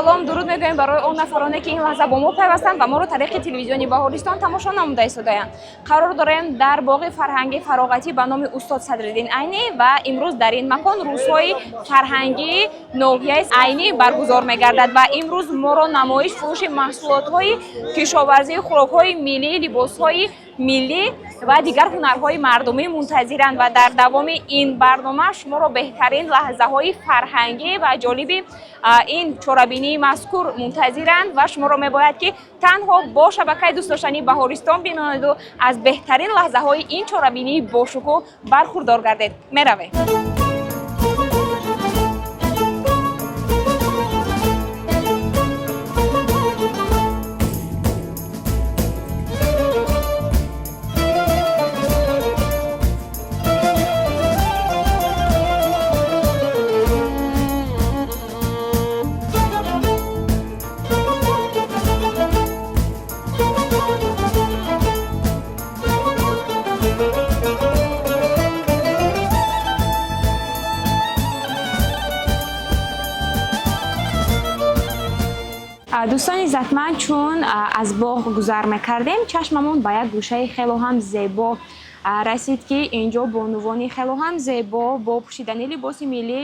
Салом, дуруд мегӯем барои он нафароне, ки ин лаҳза бо мо пайвастанд ва моро тариқи телевизиони Баҳористон тамошо намуда истодаянд. Қарор дорем дар боғи фарҳанги фароғатӣ ба номи устод Садриддин Айнӣ ва имрӯз дар ин макон рӯзҳои фарҳангии ноҳияи Айнӣ баргузор мегардад ва имрӯз моро намоиш фурӯши маҳсулотҳои кишоварзӣ, хӯрокҳои миллӣ, либосҳои миллӣ ва дигар ҳунарҳои мардумӣ мунтазиранд ва дар давоми ин барнома шуморо беҳтарин лаҳзаҳои фарҳангӣ ва ҷолиби ин чорабинии мазкур мунтазиранд ва шуморо мебояд, ки танҳо бо шабакаи дӯстдоштании Баҳористон бимонаду аз беҳтарин лаҳзаҳои ин чорабинии бошукӯҳ бархурдор гардед. Меравем. Дӯстони иззатманд, чун аз боғ гузар мекардем, чашмамон ба як гӯшаи хело ҳам зебо расид, ки инҷо бонувони хело ҳам зебо бо пӯшидани либоси миллӣ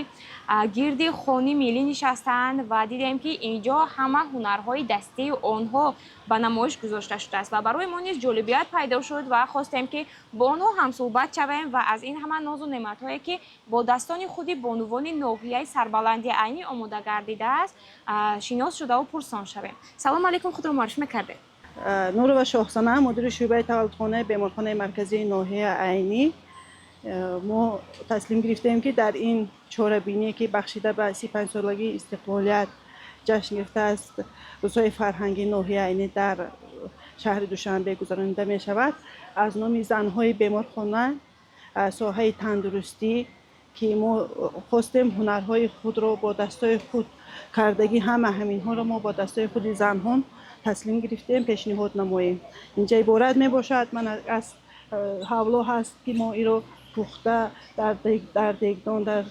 гирди хони миллӣ нишастанд ва дидем, ки инҷо ҳама ҳунарҳои дастии онҳо ба намоиш гузошта шудааст ва барои мо низ ҷолибият пайдо шуд ва хостем, ки бо онҳо ҳамсӯҳбат шавем ва аз ин ҳама нозу неъматҳое, ки бо дастони худи бонувони ноҳияи сарбаланди Айнӣ омода гардидааст, шинос шудаву пурсон шавем. Салому алайкум, худро муаррифӣ мекардед? Нурова Шоҳсана, мудири шӯъбаи таваллудхонаи беморхонаи марказии ноҳияи Айнӣ. Мо таслим гирифтем, ки дар ин чорабиние, ки бахшида ба 35-солагии истиқлолият ҷашн гирифтааст, рӯзҳои фарҳангии ноҳияи Айнӣ дар шаҳри Душанбе гузаронида мешавад, аз номи занҳои беморхона, соҳаи тандурустӣ, ки мо хостем ҳунарҳои худро бо дастҳои худ кардагӣ, ҳама ҳаминҳоро мо бо дастҳои худи занҳон таслим гирифтем, пешниҳод намоем. Инҷа иборат мебошад ман аз ҳавло ҳаст, ки мо иро пухта дар дегдон дар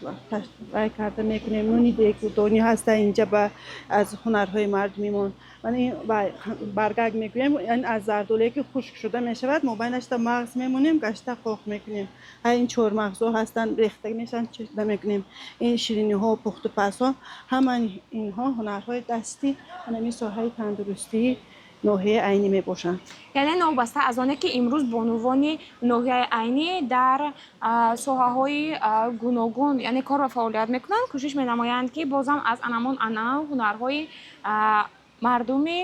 вай карда мекунем. Нуни дегдонӣ ҳаста инҷа, ба аз ҳунарҳои мардумимон. Ман ин баргак мегӯем, ин аз зардоле, ки хушк шуда мешавад, мобайнашда мағз мемонем, гашта қоқ мекунем. Ин чормағзҳо ҳастанд, рехта мешаванд, чида мекунем. Ин шириниҳо, пухтупазҳо, ҳама инҳо ҳунарҳои дасти ҳамин соҳаи тандурустии ноҳияи Айнӣ мебошанд. Яъне новобаста аз оне, ки имрӯз бонувони ноҳияи Айнӣ дар соҳаҳои гуногун, яъне кор ва фаъолият мекунанд, кӯшиш менамоянд, ки бозам аз анамон анъана ҳунарҳои мардуми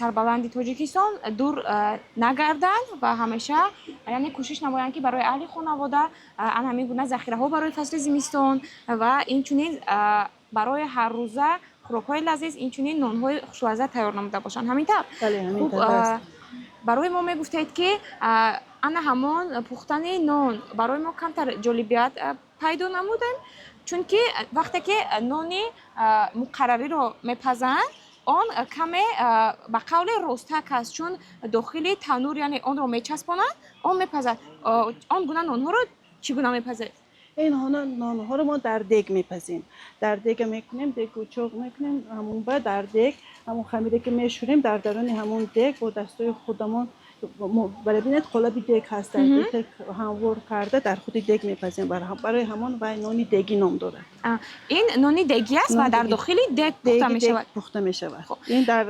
сарбаланди Тоҷикистон дур нагарданд ва ҳамеша, яъне, кӯшиш намоянд, ки барои аҳли хонавода ан ҳамин гуна захираҳо барои фасли зимистон ва инчунин барои ҳаррӯза хӯрокҳои лазиз, инчунин нонҳои хушлаззат тайёр намуда бошанд. Ҳамин тавр? Хуб, барои мо мегуфтед, ки ана ҳамон пухтани нон барои мо камтар ҷолибият пайдо намудем, чунки вақте ки нони муқаррариро мепазанд, он каме ба қавле ростак аст, чун дохили танур, яъне, онро мечаспонанд, он мепазад. Он гуна нонҳоро чӣ гуна мепазед? Ин нонҳоро мо дар дег мепазем. Дар дега мекунем, дегу чоқ мекунем, ҳамон ба дар дег ҳамон хамире, ки мешӯрем, дар даруни ҳамон дег бо дастҳои худамон. Бале, бинед, қолаби дег ҳаст, ҳамвор карда дар худи дег мепазем. Барои ҳамон вай нони дегӣ ном дорад. Ин нони дегӣ аст ва дар дохили дег пухта мешавад. Пухта мешавад. Ин дар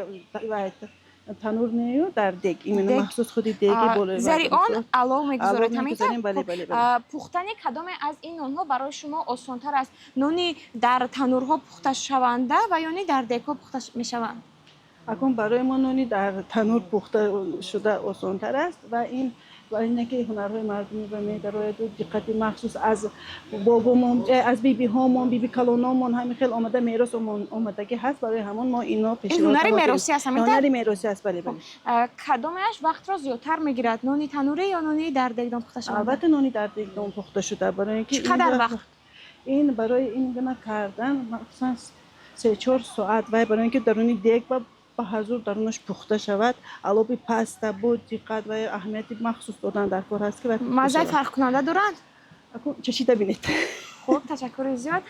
танур нею, дар дег, именно махсус худи деги болои. Зери он алов мегузоред, ҳамин тавр? Бале, бале. Пухтани кадоме аз ин нонҳо барои шумо осонтар аст: нони дар танурҳо пухташаванда ва ё ни дар дегҳо пухта мешаванд? Акун барои мо нони дар танур пухта шуда осонтар аст ва ин ва ине ки ҳунарҳои мардумӣ ба медарояду диққати махсус аз бобомон, аз бибиҳомон, биби калономон ҳамин хел омада, мерос омадагӣ ҳаст. Барои ҳамон мо ино Ин ҳунари меросӣ аст, ҳамин? Ҳунари меросӣ аст, бале, бале. Кадомеаш вақтро зиёдтар мегирад: нони танурӣ ё нони дар дегдон пухта шаванда? Албатта, нони дар дегдон пухта шуда, барои ин ки Чӣ қадар вақт? Ин барои ин гуна кардан махсусан 3-4 соат вай, барои ин ки даруни дег ба ҳазур дарунаш пухта шавад, алоби паста бо диққат ва аҳамияти махсус додан дар кор ҳаст, ки Маззаи фарқкунанда доранд? Чашида бинед. Хуб, ташаккури зиёд.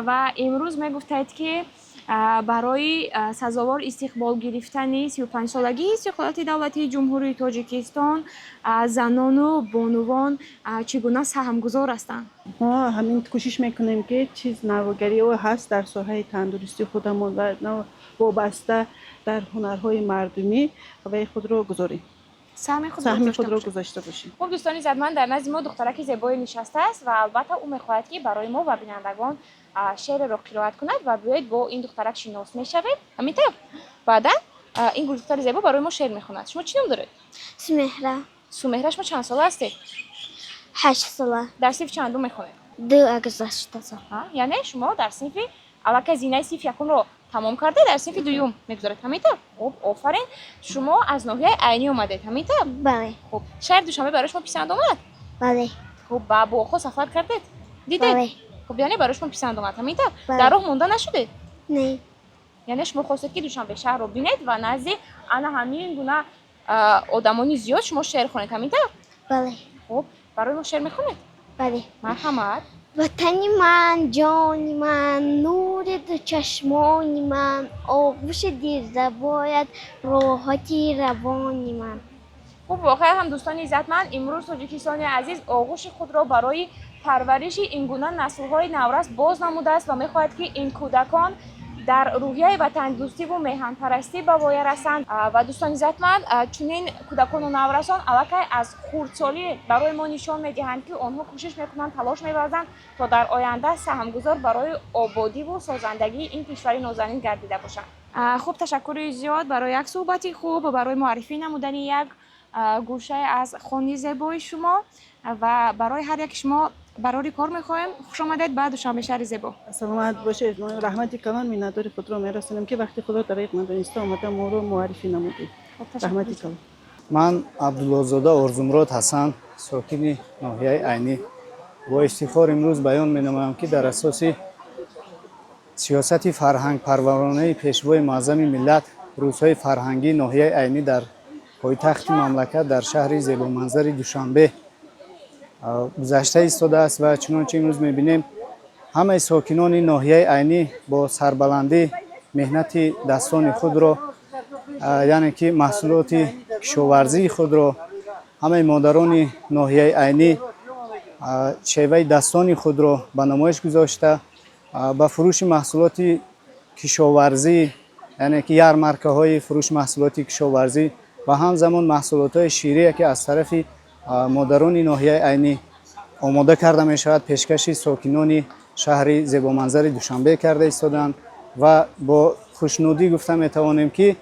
Ва имрӯз мегуфтед, ки Барои сазовор истиқбол гирифтани 35-солагии истиқлолияти давлатии Ҷумҳурии Тоҷикистон занону бонувон чӣ гуна саҳмгузор ҳастанд? Мо ҳамин кӯшиш мекунем, ки чиз навогариҳо ҳаст дар соҳаи тандурустии худамон ва вобаста дар ҳунарҳои мардумӣ ваи худро гузорем. Саҳми худро саҳми гузошта худро бошед. Гузошта бошем. Хуб, дӯстони иззатманд, дар назди мо духтараки зебое нишастааст ва албатта ӯ мехоҳад, ки барои мо ва бинандагон шеъреро қироат кунад. Ва биёед, бо ин духтарак шинос мешавед. Ҳамин тавр, баъдан ин гулдухтари зебо барои мо шеър мехонад. Шумо чӣ ном доред? Сумеҳра. Сумеҳра, шумо чанд сола ҳастед? 8 сола. Дар синфи чандум мехонед? Ду гузаштаса. Яъне шумо дар синфи аллакай зинаи синфи якумро тамом карда, дар синфи дуюм мегузаред, ҳамин тавр? Хуб, офарин. Шумо аз ноҳияи Айнӣ омадед, ҳамин тавр? Бале. Хуб, шаҳри Душанбе барои шумо писанд омад? Бале. Хуб, ба боғҳо сафар кардед, дидед? Бале. Хуб, яъне барои шумо писанд омад, ҳамин тавр? Бале. Дар роҳ монда нашудед? Не. Яъне шумо хостед, ки Душанбе шаҳрро бинед ва назди ана ҳамин гуна одамони зиёд шумо шеър хонед, ҳамин тавр? Бале. Хуб, барои мо шеър мехонед? Бале. Марҳамат. Ватани ман, ҷони ман, нури ду чашмони ман, оғӯши дилрабоят, роҳати равони ман. Хуб, воқеан ҳам, дӯстони иззатманд, имрӯз Тоҷикистони азиз оғӯши худро барои парвариши ин гуна наслҳои наврас боз намудааст ва мехоҳад, ки ин кӯдакон дар рӯҳияи ватандӯстиву меҳанпарастӣ ба воя расанд. Ва дӯстони иззатманд, чунин кӯдакону наврасон аллакай аз хурдсолӣ барои мо нишон медиҳанд, ки онҳо кӯшиш мекунанд, талош меварзанд, то дар оянда саҳмгузор барои ободиву созандагии ин кишвари нозанин гардида бошанд. Хуб, ташаккури зиёд барои як суҳбати хуб ва барои муаррифӣ намудани як гӯшае аз хони зебои шумо ва барои ҳар яки шумо барори кор мехоҳем. Хуш омадед ба Душанбе, шаҳри зебо. Саломат бошед. Мо раҳмати калон миннатдори худро мерасонем, ки вақти худро дариқ надониста омада моро муаррифӣ намудед. Хуб, ташаккур. Раҳмати калон. Ман Абдуллозода Орзумурод Ҳасан, сокини ноҳияи Айнӣ, бо ифтихор имрӯз баён менамоям, ки дар асоси сиёсати фарҳангпарваронаи Пешвои муаззами миллат рӯзҳои фарҳангии ноҳияи Айнӣ дар пойтахти мамлакат, дар шаҳри зебоманзари Душанбе гузашта истодааст. Ва чунончи имрӯз мебинем, ҳамаи сокинони ноҳияи Айнӣ бо сарбаландӣ меҳнати дастони худро, яъне ки маҳсулоти кишоварзии худро, ҳамаи модарони ноҳияи Айнӣ шеваи дастони худро ба намоиш гузошта, ба фурӯши маҳсулоти кишоварзӣ, яъне ки ярмаркаҳои фурӯши маҳсулоти кишоварзӣ ва ҳамзамон маҳсулотҳои ширие, ки аз тарафи модарони ноҳияи Айнӣ омода карда мешавад, пешкаши сокинони шаҳри зебоманзари Душанбе карда истодаанд. Ва бо хушнудӣ гуфта метавонем, ки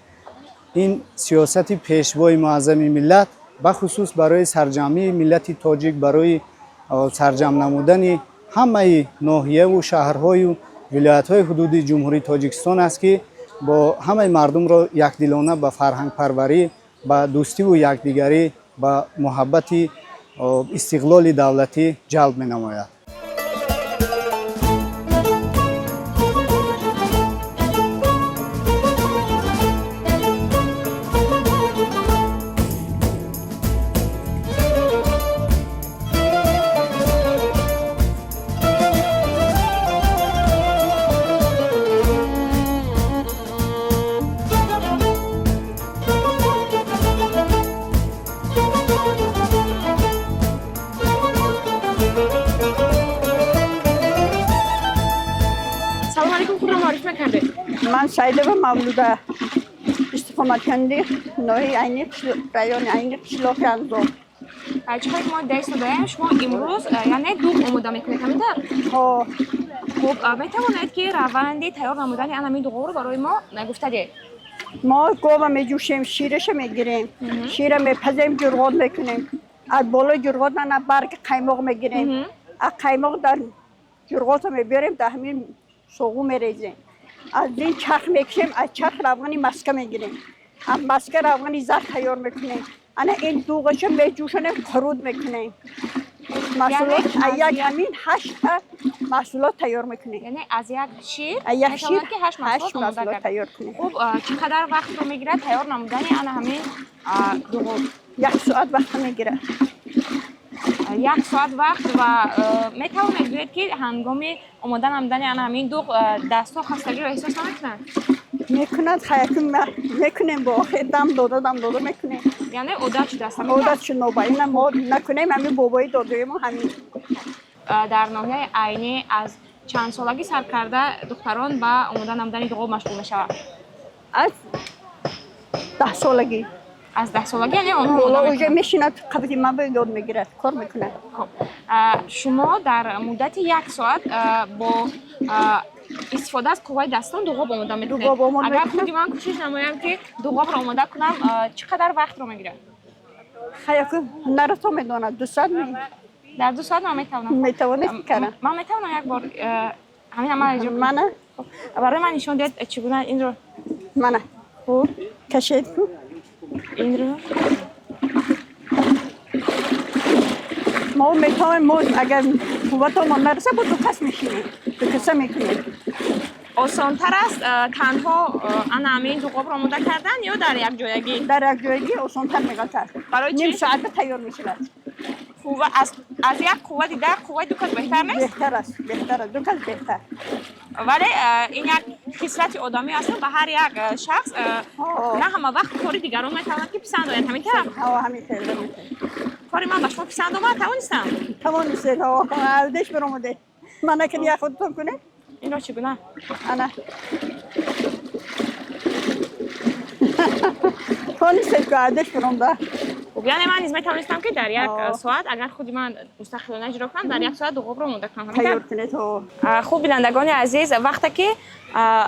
ин сиёсати Пешвои муаззами миллат, бахусус барои сарҷамъии миллати тоҷик, барои сарҷамъ намудани ҳамаи ноҳияву шаҳрҳою вилоятҳои ҳудуди Ҷумҳурии Тоҷикистон аст, ки бо ҳамаи мардумро якдилона ба фарҳангпарварӣ, ба дӯстиву якдигарӣ, ба муҳаббати истиқлоли давлатӣ ҷалб менамояд. Салом алейкум, худро муаррифӣ мекардед? Ман Саидова Мавлуда, истиқоматкунандаи ноҳияи Айни, райони Айни, қишлоқи Анзоб. Чӣ хеле ки мо дида истодаем, шумо имрӯз яъне дуғ омода мекунед, ҳамин тавр? Ҳо. Хуб, метавонед, ки раванди тайёр намудани ан ҳамин дуғҳоро барои мо гуфта диҳед? Мо гова меҷӯшем, шираша мегирем, шира мепазем, ҷурғот мекунем. Аз болои ҷурғот ана барги қаймоқ мегирем, аз қаймоқ дар ҷурғота мебиёрем, дар ҳамин соғу мерезем. Аз ин чарх мекушем, аз чарх равғани маска мегирем, аз маска равғани зард тайёр мекунем. Ана ин дуғаша меҷӯшонем, қурут мекунем. Маҳсулот Яъне аз аз як ҳамин ҳаштта маҳсулот тайёр мекунем. Яъне аз як шир Аз як шир метавонад, ки ҳашт ҳашт маҳсулот омода маҳсулот гардад. тайёр кунем. Хуб, чӣ қадар вақтро мегирад тайёр намудани ана ҳамин дуғо? Як соат вақт мегирад. Як соат вақт ва метавонед гӯед, ки ҳангоми омода намудани ана ҳамин дуғ дастҳо хастагиро эҳсос намекунанд? Мекунад, хаякун мекунем, бо охир дам дода, дам дода мекунем. Яъне одат шудааст, ҳамин тавр? Одат шуд, ноба ина мо накунем, ҳамин бобои додои мо ҳамин. Дар ноҳияи Айнӣ аз чанд солагӣ сар карда духтарон ба омода намудани дуғоб машғул мешаванд? Аз 10 солагӣ. Аз 10 солагӣ, яъне онҳо боло омода уже мекунанд. Мешинад қабди ман, ба ёд мегирад, кор мекунад. Хуб, шумо дар муддати як соат бо истифода аз қувваи дастон дуғоб омода мекунед. Дуғоб омода Агар мекунам. худи ман кӯшиш намоям, ки дуғобро омода кунам, чӣ қадар вақтро мегирад? Хаяку ҳунарато медонад, 2 соат ми. Дар 2 соат ман метавонам? Метавонед кара. Ман метавонам як бор ҳамин амал иҷро кунам? Мана. Хуб, барои ман нишон диҳед, чӣ гуна инро. Мана. Хуб. Кашед ку. Инро. Мо метавонем, мо агар қувватамон нараса, бо ду кас мешинем, ду каса мекунем. Осонтар аст танҳо ана ҳамин дуғобро омода кардан ё дар якҷоягӣ? Дар якҷоягӣ осонтар меғалтад. Барои чӣ? Ним соата тайёр мешавад. Қувва аз як қувва дида қувваи ду кас беҳтар нест? Беҳтар аст, беҳтар аст, ду кас беҳтар. Вале ин як хислати одамӣ аст, ба ҳар як шахс на ҳама вақт кори дигарон метавонад, ки писанд ояд, ҳамин тавр? Ҳо, ҳамин хел, ҳамин хел. Кори ман ба шумо писанд омад, тавонистам? Тавонистед, ҳо, ардеш баромадед. Мана, ки як худтон кунед. Инро чӣ гуна? Ана, тавонистед ку, ардеш баромада. Хуб, яъне ман низ метавонистам, ки дар як Ҳо. соат, агар худи ман мустақилона иҷро кунам, дар як соат дуғобро омода кунам, ҳамин Тайёр тавр? кунед, ҳо. Хуб, бинандагони азиз, вақте ки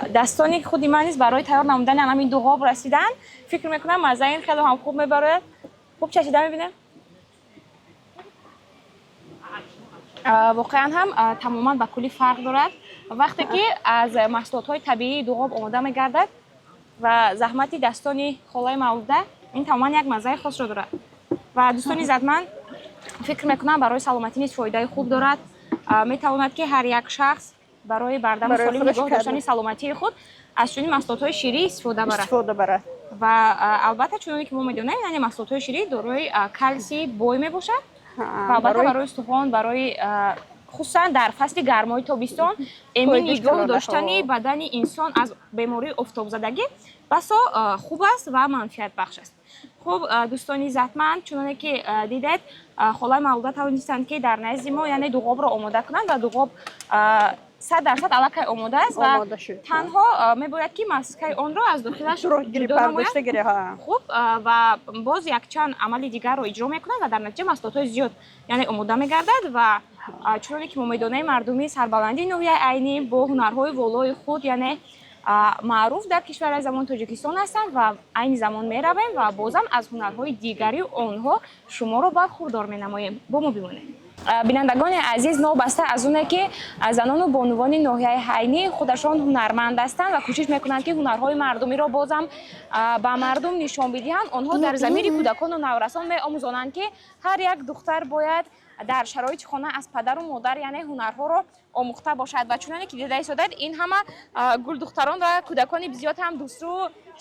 дастони худи ман низ барои тайёр намудани ҳамин дуғоб расиданд, фикр мекунам, маззаи ин хело ҳам хуб мебарояд. Хуб, чашида мебинем. Воқеан ҳам тамоман ба куллӣ фарқ дорад, вақте ки аз маҳсулотҳои табиии дуғоб омода мегардад ва заҳмати дастони холаи Мавлуда, ин тамоман як маззаи хосро дорад. Ва дӯстони иззатманд, фикр мекунам, барои саломатӣ низ фоидаи хуб дорад. Метавонад, ки ҳар як шахс барои бардаму Барои солим худаш нигоҳ кардан. доштани саломатии худ аз чунин маҳсулотҳои ширӣ истифода барад. Истифода барад. Ва албатта, чуноне ки мо медонем, яъне маҳсулотҳои ширӣ дорои калсий бой мебошад ва албатта барои устухон, барои хусусан дар фасли гармои тобистон эмин Фоидааш нигоҳ калон, доштани ҳо. бадани инсон аз бемории офтобзадагӣ басо хуб аст ва манфиатбахш аст. Хуб, дӯстони иззатманд, чуноне ки дидед, холаи Мавлуда тавонистанд, ки дар назди мо, яъне, дуғобро омода кунанд ва дуғоб 100% аллакай омода аст ва Омода шуд. танҳо мебояд, ки маскаи онро аз дохилаш гири ҷудо намояд. Бардошта гири, ҳа. Хуб, ва боз якчанд амали дигарро иҷро мекунад ва дар натиҷа маҳсулотҳои зиёд, яъне, омода мегардад. Ва чуноне ки мо медонем, мардуми сарбаландии ноҳияи Айнӣ бо ҳунарҳои волои худ, яъне, маъруф дар кишвари замон Тоҷикистон ҳастанд ва айни замон меравем ва бозам аз ҳунарҳои дигари онҳо шуморо бархурдор менамоем. Бо мо бимонед. Бинандагони азиз, новобаста аз оне ки занону бонувони ноҳияи Айнӣ худашон ҳунарманд ҳастанд ва кӯшиш мекунанд, ки ҳунарҳои мардумиро бозам ба мардум нишон бидиҳанд, онҳо дар замири кӯдакону наврасон меомӯзонанд, ки ҳар як духтар бояд дар шароити хона аз падару модар, яъне, ҳунарҳоро омӯхта бошад. Ва чуноне ки дида истодаед, ин ҳама гулдухтарон ва кӯдакони бисёр ҳам дӯстру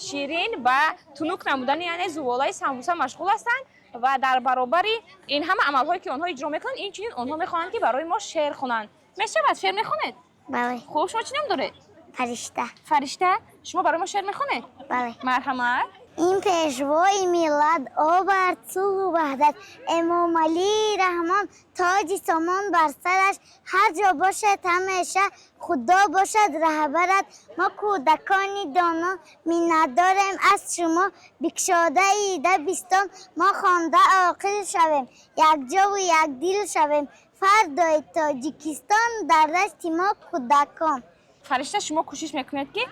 ширин ба тунук намудани, яъне, зуволаи самбуса машғул ҳастанд ва дар баробари ин ҳама амалҳое, ки онҳо иҷро мекунанд, инчунин онҳо мехоҳанд, ки барои мо шеър хонанд. Мешавад, шеър мехонед? Бале. Хуб, шумо чӣ ном доред? Фаришта. Фаришта, шумо барои мо шеър мехонед? Бале. Марҳамат. Ин пешвои миллат овард сулҳу ваҳдат, Эмомалӣ Раҳмон, тоҷи сомон бар сараш. Ҳар ҷо бошад, ҳамеша Худо бошад раҳбарат. Мо кӯдакони доно миннатдорем аз шумо, бикшодаи дабистон. Мо хонда оқил шавем, якҷову якдил шавем, фардои Тоҷикистон дар дасти мо кӯдакон. Фаришта, шумо кӯшиш мекунед, ки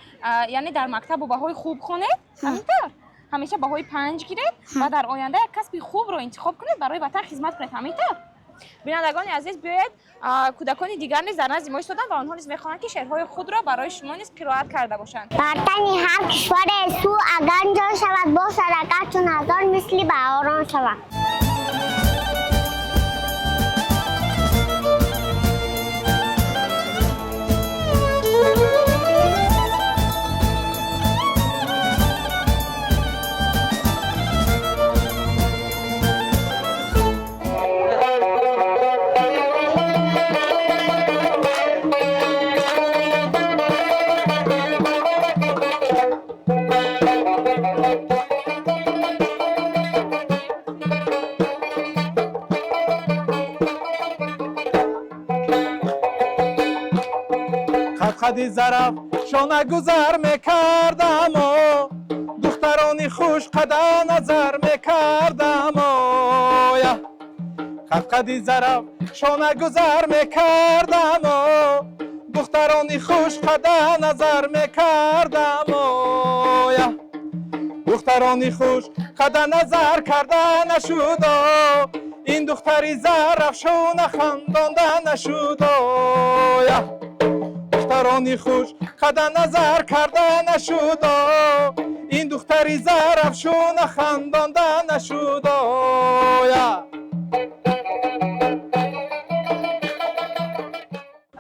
яъне, дар мактаб бо баҳои хуб хонед, ҳамин тавр, ҳамеша баҳои 5 гиред ва дар оянда як касби хубро интихоб кунед, барои ватан хизмат кунед, ҳамин тавр? Бинандагони азиз, биёед, кӯдакони дигар низ дар назди мо истоданд ва онҳо низ мехоҳанд, ки шеърҳои худро барои шумо низ қироат карда бошанд. Бар тани ҳар кишваре сӯ агар ҷон шавад, бошад агар чун ҳазор мисли баҳорон шавад. Қадқади Зарафшона гузар мекардамо, духтарони хушқада назар мекардамоя. Қадқади Зарафшона гузар мекардамо, духтарони хушқада назар мекардамоя. Духтарони хуш қада назар карда нашудо, ин духтари Зарафшона хандонда нашудоя. Духтарони хуш қада назар карда нашудо, ин духтари Зарафшона хандонда нашудоя.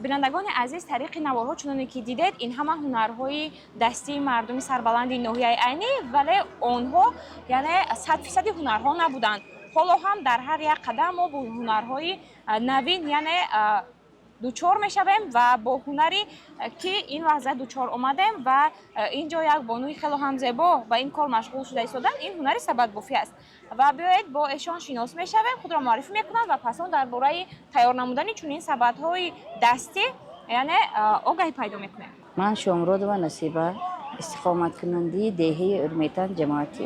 Бинандагони азиз, тариқи наворҳо чуноне ки дидед, ин ҳама ҳунарҳои дастии мардуми сарбаланди ноҳияи Айнӣ, вале онҳо яъне 100 фисади ҳунарҳо набуданд. Ҳоло ҳам дар ҳар як қадам мо бо ҳунарҳои навин яъне дучор мешавем ва бо ҳунари ки ин лаҳза дучор омадем ва ин ҷо як бонуи хело ҳам зебо ба ин кор машғул шуда истоданд, ин ҳунари сабадбофӣ аст. Ва биёед, бо эшон шинос мешавем, худро муаррифӣ мекунанд ва пас он дар бораи тайёр намудани чунин сабадҳои дастӣ яъне огаҳӣ пайдо мекунем. Ман Шомродова Насиба, истиқоматкунандаи деҳаи Урметан, ҷамоати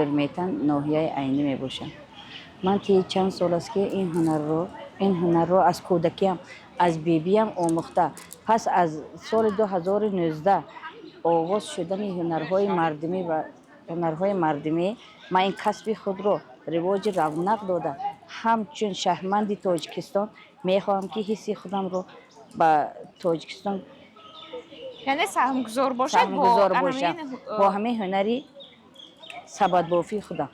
Урметан, ноҳияи Айнӣ мебошам. Ман тии чанд сол аст, ки ин ҳунарро аз кӯдакиам аз бибиям омӯхта. Пас аз соли 2019 оғоз шудани ҳунарҳои мардумӣ ва ҳунарҳои мардумӣ, ман ин касби худро ривоҷи равнақ дода, ҳамчун шаҳрванди Тоҷикистон мехоҳам, ки ҳисси худамро ба Тоҷикистон яъне саҳмгузор бошад бо саҳмгузор бошам ҳамин, бо ҳамин ҳунари сабадбофии худам.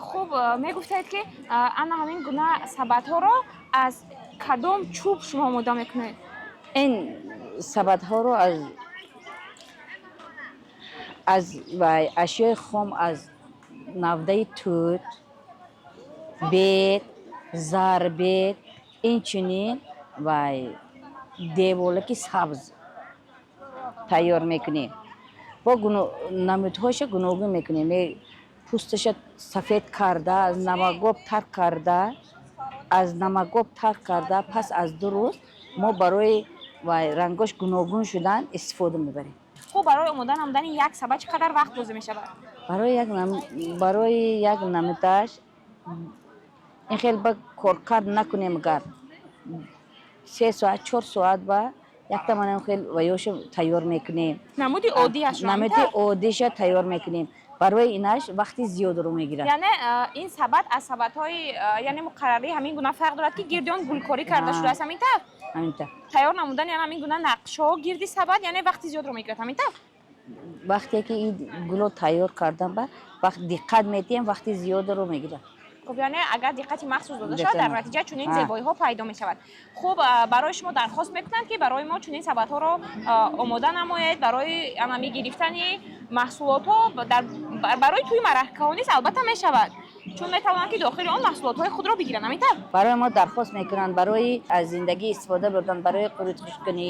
Хуб, мегуфтед, ки ана ҳамин гуна сабадҳоро аз кадом чӯб шумо омода мекунед? Ин сабадҳоро аз вай, ашёи хом, аз навдаи тут, бед, зарбед, инчунин вай деволаки сабз тайёр мекунем. Бо намудҳояша гуногун мекунем. Пӯсташа сафед карда, аз намакоб тар карда, аз намакоб тар карда, пас аз 2 рӯз мо барои вай рангош гуногун шудан истифода мебарем. Хуб, барои омода намудани як сабад чӣ қадар вақт лозим мешавад? Барои як намудаш ин хел ба коркард накунем, гар 3 соат, 4 соат ба якта манам хел ваёша тайёр мекунем. Намуди оддиашро? Намуди оддиша тайёр мекунем. Барои инаш вақти зиёдро мегирад. Яъне ин сабад аз сабадҳои яъне муқаррарӣ ҳамин гуна фарқ дорад, ки гирди он гулкорӣ карда шудааст, ҳамин тавр? Ҳамин тавр. Тайёр намудани яъне ҳамин гуна нақшҳо гирди сабад яъне вақти зиёдро мегирад, ҳамин тавр? Вақте ки ин гуло тайёр кардан ба вақт диққат медиҳем, вақти зиёдро мегирад. Хуб, яъне агар диққати махсус дода шавад, дар натиҷа чунин зебоиҳо пайдо мешавад. Хуб, барои шумо дархост мекунанд, ки барои мо чунин сабадҳоро омода намоед барои анами гирифтани маҳсулотҳо, барои тӯи маракаҳо низ албатта мешавад, чун метавонанд, ки дохили он маҳсулотҳои худро бигиранд, ҳамин тавр? Барои мо дархост мекунанд барои аз зиндагӣ истифода бурдан, барои қурутхушккунӣ,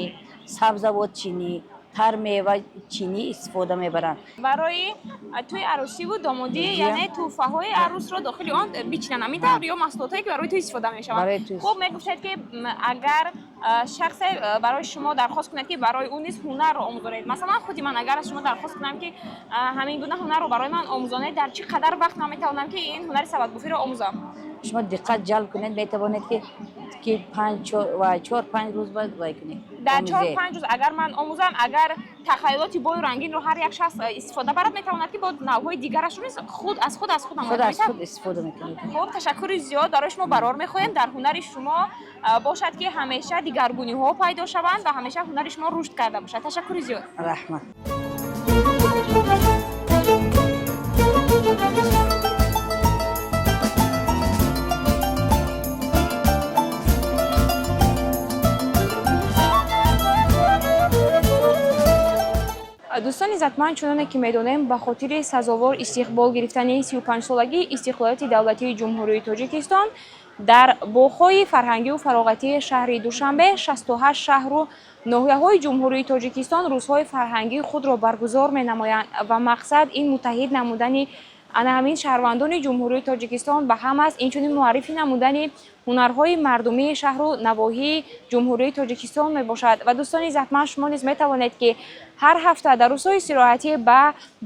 сабзавотчинӣ, тар мевачинӣ истифода мебаранд. Барои тӯи арӯсиву домодӣ, яъне тӯҳфаҳои арӯсро дохили он бичинанд, ҳамин тавр, ё маҳсулотҳое, ки барои тӯй истифода мешаванд. Хуб, мегуфтед, ки агар шахсе барои шумо дархост кунад, ки барои ӯ низ ҳунарро омӯзонед, масалан, худи ман агар аз шумо дархост кунам, ки ҳамин гуна ҳунарро барои ман омӯзонед, дар чӣ қадар вақт ман метавонам, ки ин ҳунари сабадбофиро омӯзам? Шумо диққат ҷалб кунед, метавонед, ки панҷ 4-5 рӯз бояд вай кунед. Дар 4-5 рӯз агар ман омӯзам, агар тахайюлоти бою рангинро ҳар як шахс истифода барад, метавонад, ки бо навъҳои дигарашро низ худ аз худ. Худ аз худ истифода мекунед. Хуб, ташаккури зиёд барои шумо, барор мехоҳем. Дар ҳунари шумо бошад, ки ҳамеша дигаргуниҳо пайдо шаванд ва ҳамеша ҳунари шумо рушд карда бошад. Ташаккури зиёд. Раҳмат. Дӯстони иззатманд, чуноне ки медонем, ба хотири сазовор истиқбол гирифтани 35-солагии истиқлолияти давлатии Ҷумҳурии Тоҷикистон дар боғҳои фарҳангию фароғатии шаҳри Душанбе, 68 шаҳру ноҳияҳои Ҷумҳурии Тоҷикистон рӯзҳои фарҳангии худро баргузор менамоянд ва мақсад ин муттаҳид намудани ана ҳамин шаҳрвандони Ҷумҳурии Тоҷикистон ба ҳам аст, инчунин муаррифӣ намудани ҳунарҳои мардумии шаҳру навоҳии Ҷумҳурии Тоҷикистон мебошад. Ва дӯстони иззатманд, шумо низ метавонед, ки ҳар ҳафта дар рӯзҳои истироҳатӣ ба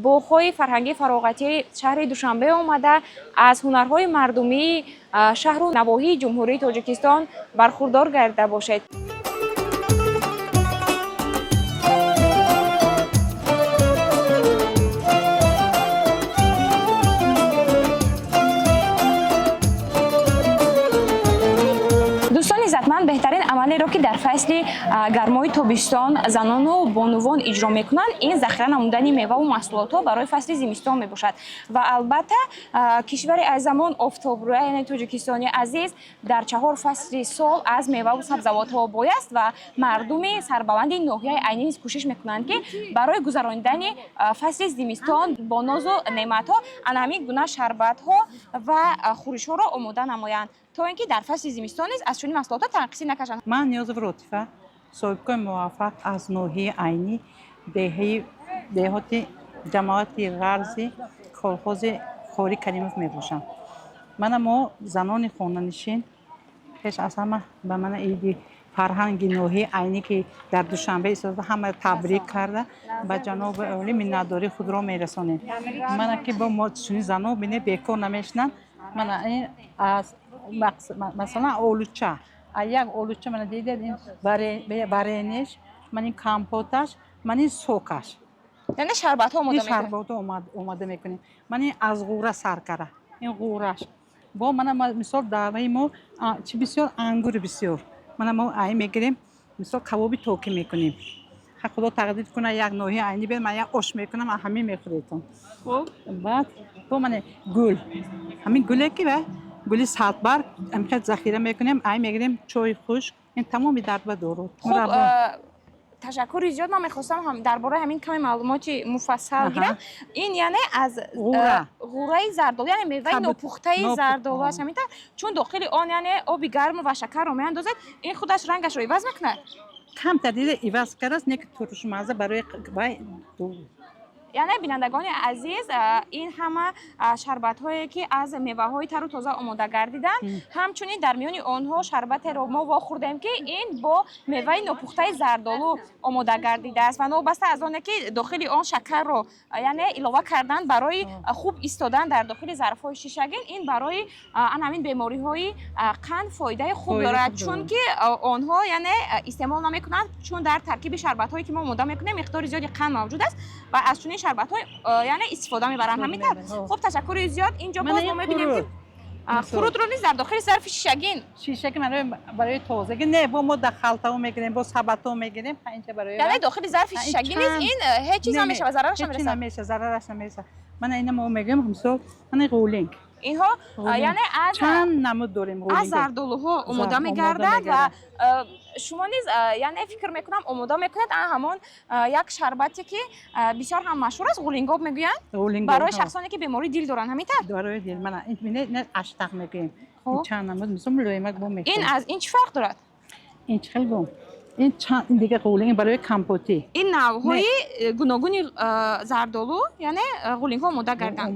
боғҳои фарҳангии фароғатии шаҳри Душанбе омада, аз ҳунарҳои мардумии шаҳру навоҳии Ҷумҳурии Тоҷикистон бархурдор гардида бошед. Дӯстони иззатманд, беҳтарин амалеро, ки дар фасли гармои тобистон занону бонувон иҷро мекунанд, ин захира намудани меваву маҳсулотҳо барои фасли зимистон мебошад. Ва албатта, кишвари азамон офтобрӯя, яъне Тоҷикистони азиз, дар чаҳор фасли сол аз меваву сабзавотҳо бой аст ва мардуми сарбаланди ноҳияи Айнӣ низ кӯшиш мекунанд, ки барои гузаронидани фасли зимистон бо нозу неъматҳо ана ҳамин гуна шарбатҳо ва хӯришҳоро омода намоянд, то ин ки дар фасли зимистон низ аз чунин маҳсулотҳо танқисӣ накашанд. Ман Ниёзов Ротифа, соҳибкори муваффақ аз ноҳияи Айнӣ, деҳаи деҳоти ҷамоати Ғарзи, колхози Қори Каримов мебошам. Мана мо занони хонанишин пеш аз ҳама ба мана иди фарҳанги ноҳияи Айнӣ, ки дар Душанбе истода, ҳама табрик карда, ба ҷаноби олӣ миннатдории худро мерасонем. Мана ки бо мо чунин зано бине бекор намешинанд. Мана ин аз масалан олуча, як олуча, мана дидед, ин варенье ш, ман ин компоташ, ман ин сокаш. Яъне шарбатҳо омода ин мекунед? Шарботҳо омода мекунем. Ман ин аз ғӯра сар кара, ин ғӯраш бо мана мисол даъваи мо чӣ бисёр, ангури бисёр. Мана мо ай мегирем, мисол кабоби токи мекунем. Ха, Худо тақдир куна, як ноҳия Айни бед, ман як ош мекунам, ҳамин мехӯредтон. Баъд бо мана гул, ҳамин гуле ки ва гули садбарг ҳамихел захира мекунем, ай мегирем, чойи хушк, ин тамоми дард ба дору. Хуб, ташаккури зиёд. Ман мехостам дар бораи ҳамин каме маълумоти муфассал гирам. Ин яъне аз ғӯра. Ғӯраи зардолу, яъне меваи нопухтаи зардолу аст, ҳамин тавр? Чун дохили он яъне оби гарму ва шакарро меандозед, ин худаш рангашро иваз мекунад? Камтар дида иваз кардааст, не ки турушмаза барои вай. Яъне, бинандагони азиз, ин ҳама шарбатҳое, ки аз меваҳои тару тоза омода гардиданд, ҳамчунин дар миёни онҳо шарбатеро мо вохӯрдем, ки ин бо меваи нопухтаи зардолу омода гардидааст ва новобаста аз оне ки дохили он шакарро яъне илова кардан барои хуб истодан дар дохили зарфҳои шишагин, ин барои ан ҳамин бемориҳои қанд фоидаи хуб дорад, чунки онҳо яъне истеъмол намекунанд, чун дар таркиби шарбатҳое, ки мо омода мекунем, миқдори зиёди қанд мавҷуд аст ва аз чунин шарбатҳои яъне истифода мебаранд, ҳамин тавр? Хуб, ташаккури зиёд. Инҷо боз мо мебинем, ки қурутро низ дар дохили зарфи шишагин. Шишаги барои тозагӣ, не, бо мо дар халтао мегирем, бо сабатҳо мегирем инҷа барои Яъне дохили зарфи шишагин низ ин ҳеҷ чиз намешавад, зарараш намерасад? Намешавад, зарараш намерасад. Мана ина мо мегӯем, мисол, мана ғӯлинг. Инҳо яъне аз чанд намуд дорем. Аз зардолуҳо омода мегарданд ва шумо низ яъне фикр мекунам, омода мекунед ана ҳамон як шарбате, ки бисёр ҳам машҳур аст, ғулингоб мегӯянд, барои шахсоне, ки бемории дил доранд, ҳамин тавр? Барои дил. Мана аштақ мегӯем, чанд намуд, мисол мулоимак бо мекунем. Ин аз ин чӣ фарқ дорад? Ин чӣ хел гум, ин чанд дига ғулинг барои компотӣ. Ин навъҳои гуногуни зардолу, яъне ғулингҳо омода гарданд,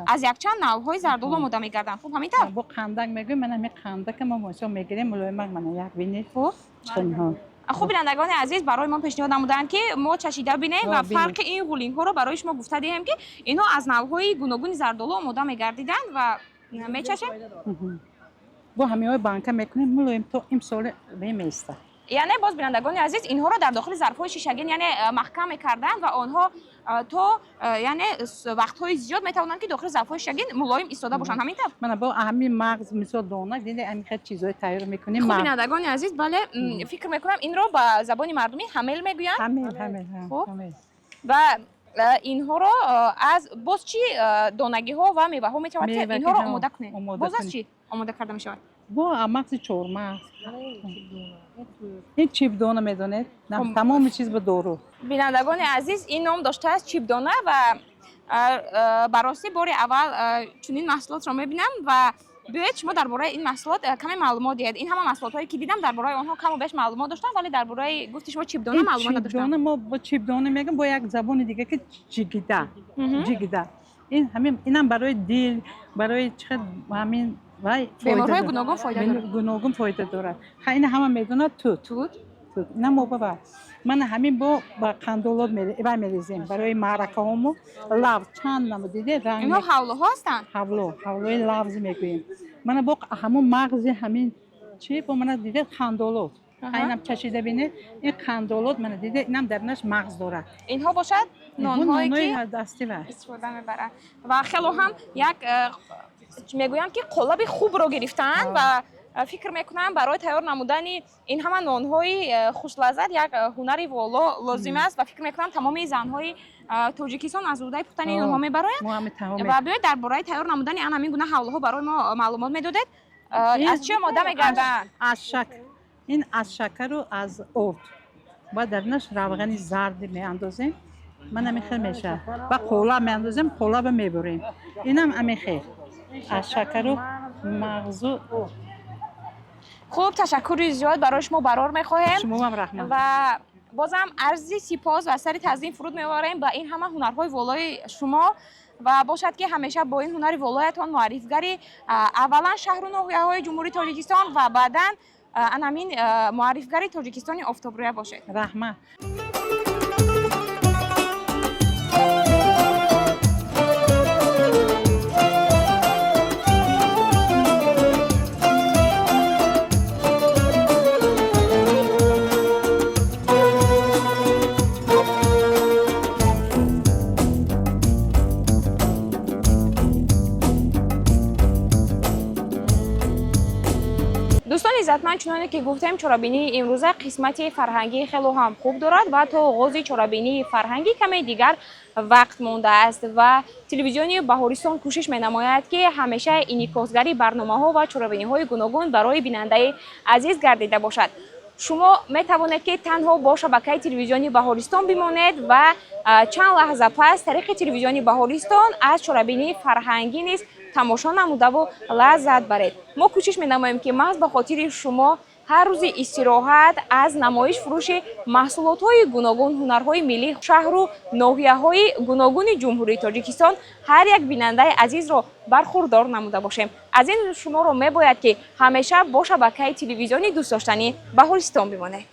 аз якчанд навъҳои зардолу омода мегарданд. Хуб, ҳамин тавр? Бо қандак мегӯем. Мана ҳамин қандака мо мисол мегирем, мулоимак, мана як бинед. Хуб, бинандагони азиз, барои мо пешниҳод намуданд, ки мо чашида бинем ва фарқи ин ғулингҳоро барои шумо гуфта диҳем, ки инҳо аз навъҳои гуногуни зардолу омода мегардиданд, ва мечашем. Бо ҳамиҳои банка мекунем, мулоим то имсол мемеистад. Яъне боз, бинандагони азиз, инҳоро дар дохили зарфҳои шишагин яъне маҳкам мекарданд ва онҳо то яъне вақтҳои зиёд метавонанд, ки дохили зарфҳои шишагин мулоим истода бошанд, ҳамин тавр? Мана бо ҳамин мағз, мисол дона, дида, ҳамин хел чизҳои тайёр мекунем. Хуб, бинандагони азиз, бале, фикр мекунам, инро ба забони мардумӣ ҳамел мегӯянд. Ҳамел, ҳамел. Ва инҳоро аз боз чӣ донагиҳо ва меваҳо метавонад, ки инҳоро омода кунем? Боз аз чӣ омода карда мешавад? Бо мағзи чормағз, ин чибдона медонед, тамоми чиз ба дору. Бинандагони азиз, ин ном доштааст чибдона ва ба ростӣ бори аввал чунин маҳсулотро мебинам. Ва биёед, шумо дар бораи ин маҳсулот каме маълумот диҳед. Ин ҳама маҳсулотҳое, ки дидам, дар бораи онҳо каму беш маълумот доштам, вале дар бораи гуфти шумо чибдона маълумот надоштам. Чибдона мо бо чибдона мегӯем, бо як забони дига ки ҷигида, ҷигида. Ин ҳамин, инам барои дил, барои чӣ, ҳамин вай. Беморҳои гуногун фоида дорад. Гуногун фоида дорад. Ха, ина ҳама медонад, тут. Тут. Тут ина мо ба мана ҳамин бо ба қандолот вай мерезем барои маъракаҳомо. Лавз чанд намуд, диде, ранг. Инҳо ҳавлоҳо ҳастанд. Ҳавло, ҳавлои лавз мегӯем. Мана бо ҳамун мағзи ҳамин чи бо, мана диде, қандолот. Инам чашида бинед, ин қандолот, мана диде, инам дарунаш мағз дорад. Инҳо бошад нонҳое ки дасти ва истифода мебаранд ва хело ҳам як мегӯянд ки қолаби хубро гирифтаанд ва фикр мекунам, барои тайёр намудани ин ҳама нонҳои хушлаззат як ҳунари воло лозим аст ва фикр мекунам, тамоми занҳои Тоҷикистон аз уҳдаи пухтани ин нонҳо мебароянд. Ва биёед, дар бораи тайёр намудани ан ҳамин гуна ҳавлоҳо барои мо маълумот медодед. Аз чӣ омода мегарданд? Аз шак, ин аз шакару аз орд ва дарунаш равғани зард меандозем. Ман ҳамин хел мешавад ва қолаб меандозем, қолаба мебурем. Инам ҳамин хел аз шакару мағзу. Хуб, ташаккури зиёд барои шумо, барор мехоҳем. Шумоам раҳмат. Ва бозам арзи сипос ва сари таъзим фуруд меоварем ба ин ҳама ҳунарҳои волои шумо ва бошад ки ҳамеша бо ин ҳунари волоятон муаррифгари аввалан шаҳру ноҳияҳои Ҷумҳурии Тоҷикистон ва баъдан анамин муаррифгари Тоҷикистони офтобрӯя бошед. Раҳмат. Дӯстони иззатманд, чуноне ки гуфтем, чорабинии имрӯза қисмати фарҳангӣ хело ҳам хуб дорад ва то оғози чорабинии фарҳангӣ каме дигар вақт мондааст ва телевизиони Баҳористон кӯшиш менамояд, ки ҳамеша инъикосгари барномаҳо ва чорабиниҳои гуногун барои бинандаи азиз гардида бошад. Шумо метавонед, ки танҳо бо шабакаи телевизиони Баҳористон бимонед ва чанд лаҳза пас тариқи телевизиони Баҳористон аз чорабинии фарҳангӣ низ тамошо намудаву лаззат баред. Мо кӯшиш менамоем, ки маҳз ба хотири шумо ҳар рӯзи истироҳат аз намоиш фурӯши маҳсулотҳои гуногун, ҳунарҳои миллии шаҳру ноҳияҳои гуногуни Ҷумҳурии Тоҷикистон ҳар як бинандаи азизро бархурдор намуда бошем. Аз ин шуморо мебояд, ки ҳамеша бо шабакаи телевизиони дӯстдоштанӣ Баҳористон бимонед.